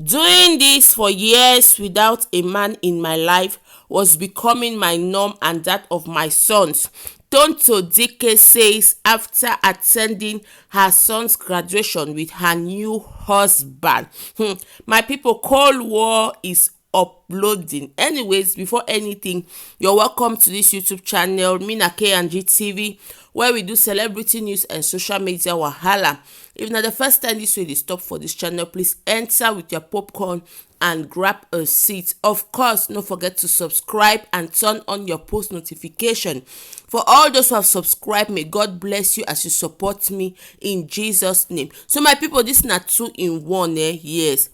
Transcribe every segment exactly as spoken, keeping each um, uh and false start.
Doing this for years without a man in my life was becoming my norm and that of my sons. Tonto Dike says after attending her son's graduation with her new husband. Hmm. My people, Cold War is uploading. Anyways, before anything, you're welcome to this YouTube channel, Mina K and G T V, where we do celebrity news and social media wahala. If na the first time this way dey stop for this channel, please enter with your popcorn and grab a seat. Of course, no forget to subscribe and turn on your post notification. For all those who have subscribed, may God bless you as you support me in Jesus' name. So, my people, this na two in one, eh? Yes.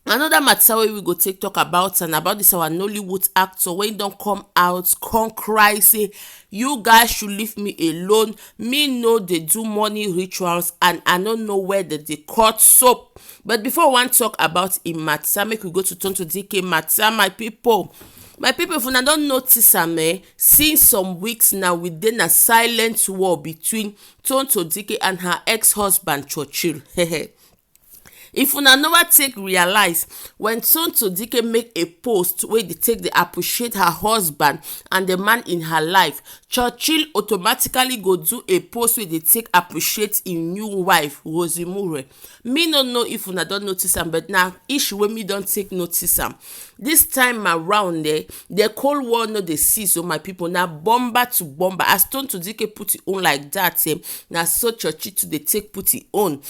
Another matter wey we go take talk about and about this our Nollywood actor wey don come out come cry say, "You guys should leave me alone. Me no dey do money rituals and I no know where dem dey cut soap." But before I wan talk about im matter, make we go to Tonto D K matter, my people. My people, if una don notice am, eh, since some weeks now, we dey na silent war between Tonto D K and her ex-husband Churchill. If una never take realize, when Tonto D K make a post wey dey take dey appreciate her husband and the man in her life, Churchill automatically go do a post wey dey take appreciate im new wife, Rosie Mure. Me no know if una don notice am, but na issue wey me don take notice am. This time around, eh, the Cold War no dey cease, so my people, na bomber to bomber. As Tonto D K put it own like that, eh, na so Churchill too dey take put it own.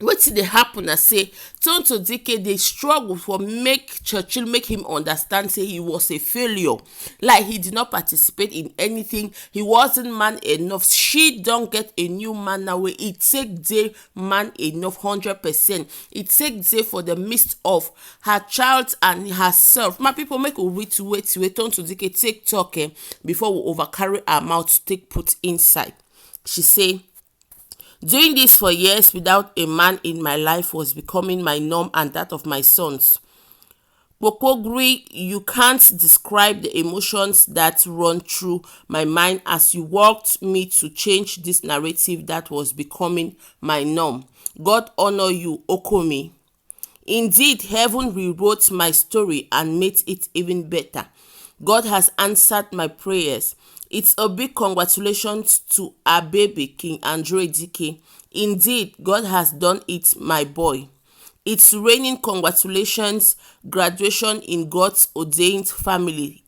Wetin dey happen na say Tonto D K dey struggle for make Churchill make him understand say he was a failure, like he did not participate in anything, he wasn't man enough. She don get a new man now wey e take dey man enough hundred percent. E take dey for the midst of her child and herself. My people, make we wait, wait, wait, Tonto D K take talk, eh, before we overcarry our mouth take put inside. She say, "Doing this for years without a man in my life was becoming my norm and that of my sons." Kokogri, you can't describe the emotions that run through my mind as you worked me to change this narrative that was becoming my norm. God honor you, Okomi. Indeed, heaven rewrote my story and made it even better. God has answered my prayers. It's a big congratulations to our baby, King Andre D K. Indeed, God has done it, my boy. It's raining congratulations, graduation in God's ordained family,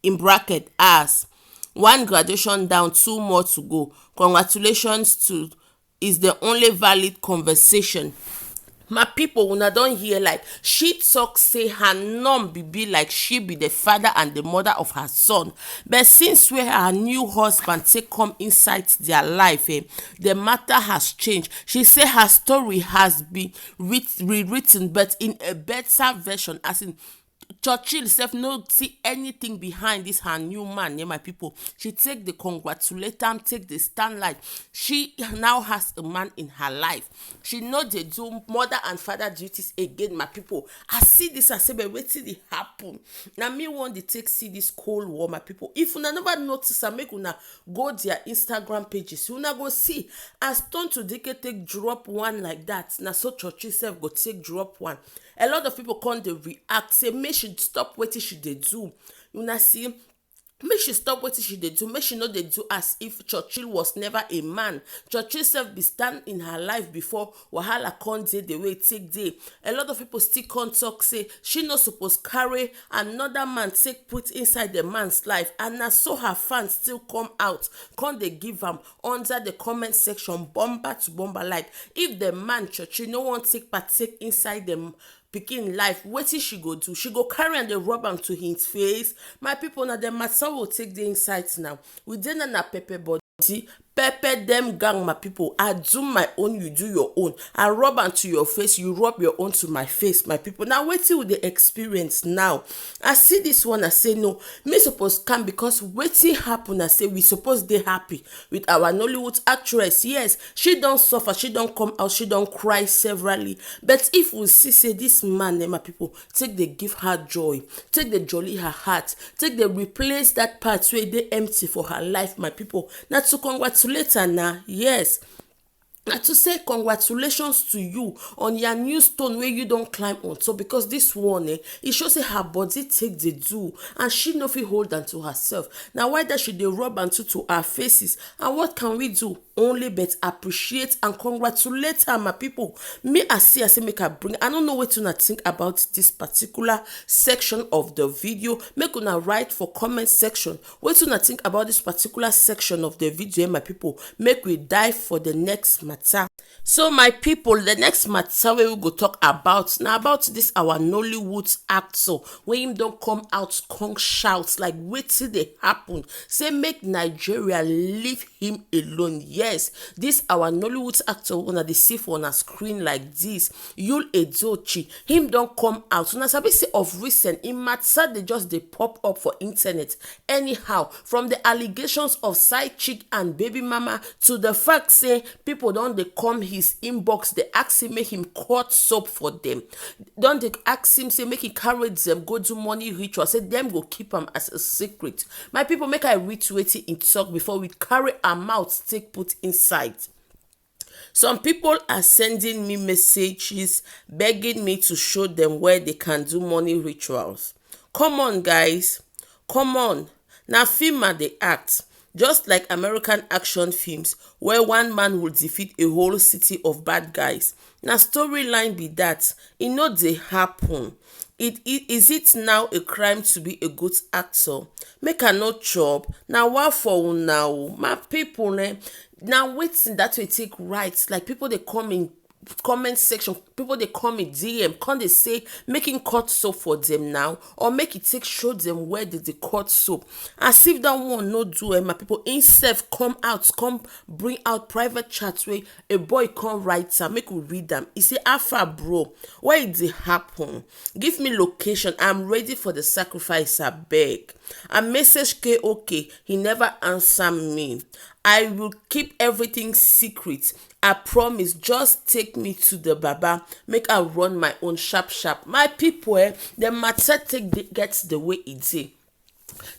in bracket, ours. One graduation down, two more to go. Congratulations to is the only valid conversation. My people, una don hear, like, she talk say her norm be be like she be the father and the mother of her son. But since where her new husband take come inside their life, eh, the matter has changed. She say her story has been writ- rewritten, but in a better version, as in Churchill sef no see anything behind this her new man, eh, my people. She take the congratulate am, take the stand like she now has a man in her life. She no dey do mother and father duties again, my people. I see this, I say, but wetin dey happen? Na me wan dey take see this Cold War, my people. If una never notice am, make una go their Instagram pages. Una go see as Tonto D K take drop one like that. Na so Churchill sef go take drop one. A lot of people come dey react say make she stop wetin she dey do. Una see, make she stop wetin she dey do, make she no dey do as if Churchill was never a man. Churchill sef be stand in her life before wahala come dey the way e take dey. A lot of people still come talk say she no suppose carry another man take put inside the man's life, and na so her fans still come out come dey give am under the comment section, bomber to bomber, like, if the man Churchill no wan take partake inside the pikin life, wetin she go do? She go carry am dey rub am to him face? My people, na the matter will take the insight now. We dey na na pepper body, pepper dem gang, my people. I do my own, you do your own. I rub am to your face, you rub your own to my face, my people. Now wetin we dey experience now? I see this one, I say no, me suppose calm, because wetin happen, I say we suppose dey happy with our Nollywood actress. Yes, she don suffer, she don come out, she don cry severally. But if we see say this man, eh, my people, take dey give her joy, take dey jolly her heart, take dey replace that part wey dey empty for her life, my people, na to congratulate her na. Yes. Na to say congratulations to you on your new stone wey you don climb on top, because this one eh, e show say her body take dey do and she no fit hold am to herself. Na why that she dey rub am too to her faces. And what can we do? Only but appreciate and congratulate her, my people. Me, I see, I say make I bring. I don't know what una think about this particular section of the video. Make una write for comment section. What una think about this particular section of the video, eh, my people? Make we dive for the next matter. So my people, the next matter wey we go talk about na about this our Nollywood actor wey him don come out come shout like wetin dey happen, say make Nigeria leave him alone. Yes, this our Nollywood actor una dey see for una screen like this, Yul Edochie, him don come out. Una sabi say of recent, im matter dey just dey pop up for internet anyhow, from the allegations of side chick and baby mama to the fact say people don dey come his inbox dey ask him make him cut soap for them. Don dey ask him say make he carry them go do money ritual, say them go keep am as a secret. My people, make I read wetin he talk before we carry am out take put inside. Some people are sending me messages begging me to show them where they can do money rituals. Come on, guys. Come on. Na film I dey act. Just like American action films where one man will defeat a whole city of bad guys. Na storyline be that. E no dey happen. It, it, is it now a crime to be a good actor? Make I no chop. Na wa for una o, my people, eh? Na wetin that wey take right? Like, people dey come in comment section, people dey come in D M, come dey say make him cut soap for them now, or make he take show them where they dey cut soap. As if that one no do, eh, my people, himself come out, come bring out private chat wey a boy come write am, make we read am. He say, "Alpha bro, where e dey happen? Give me location. I'm ready for the sacrifice, abeg." I message K O K, he never answer me. I will keep everything secret. I promise, just take me to the Baba, make I run my own sharp sharp. My people, eh, the matter take the, get the way e dey.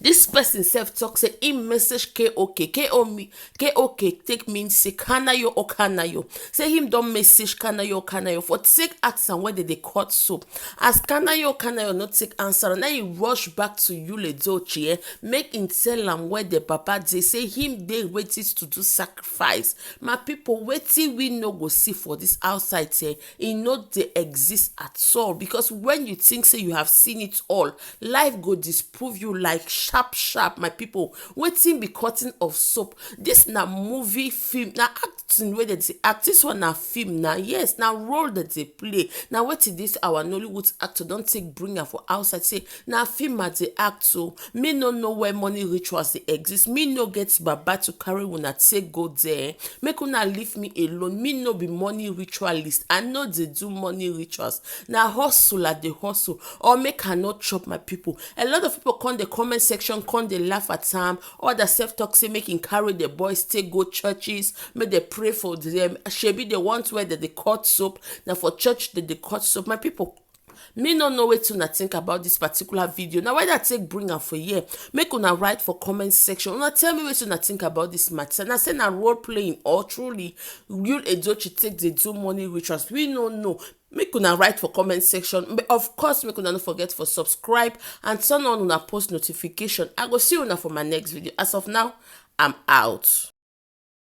This person sef talk say im message K O K, K O me, K O K take mean say Kanayo or Kanayo. Say him don message Kanayo, Kanayo for take ask am where they dey cut soap. As Kanayo, Kanayo no take answer, now he rush back to Yul Edochie, eh, make him tell am where the papa dey, say him dey ready to do sacrifice. My people, wetin we no go see for this outside, eh, e no dey exist at all, because when you think say you have seen it all, life go disprove you like sharp sharp, my people. Wetin be cutting of soap? This na movie film, na acting wey dem dey act. This one na film na, yes, na role dem dey play. Na wetin this our Nollywood actor don take bring am for outside, say na film I dey act o. Me no know where money rituals dey exist. Me no get baba to carry una take go there. Make una leave me alone. Me no be money ritualist. I no dey do money rituals. Na hustle I dey hustle. Or make I no chop, my people. A lot of people come the comment section, come dey laugh at am. Others sef talk say make him carry the boys take go churches, make they pray for them. Shebi they want where they dey cut soap. Na for church they dey cut soap. My people, me no know wetin una think about this particular video. Na why I take bring am for here. Make una write for comment section. Una tell me wetin una think about this matter. Na say na role playing or truly Yul Edochie take dey do money rituals. We no know. Make una write for comment section. But of course, make una no forget for subscribe and turn on una post notification. I go see una for my next video. As of now, I'm out.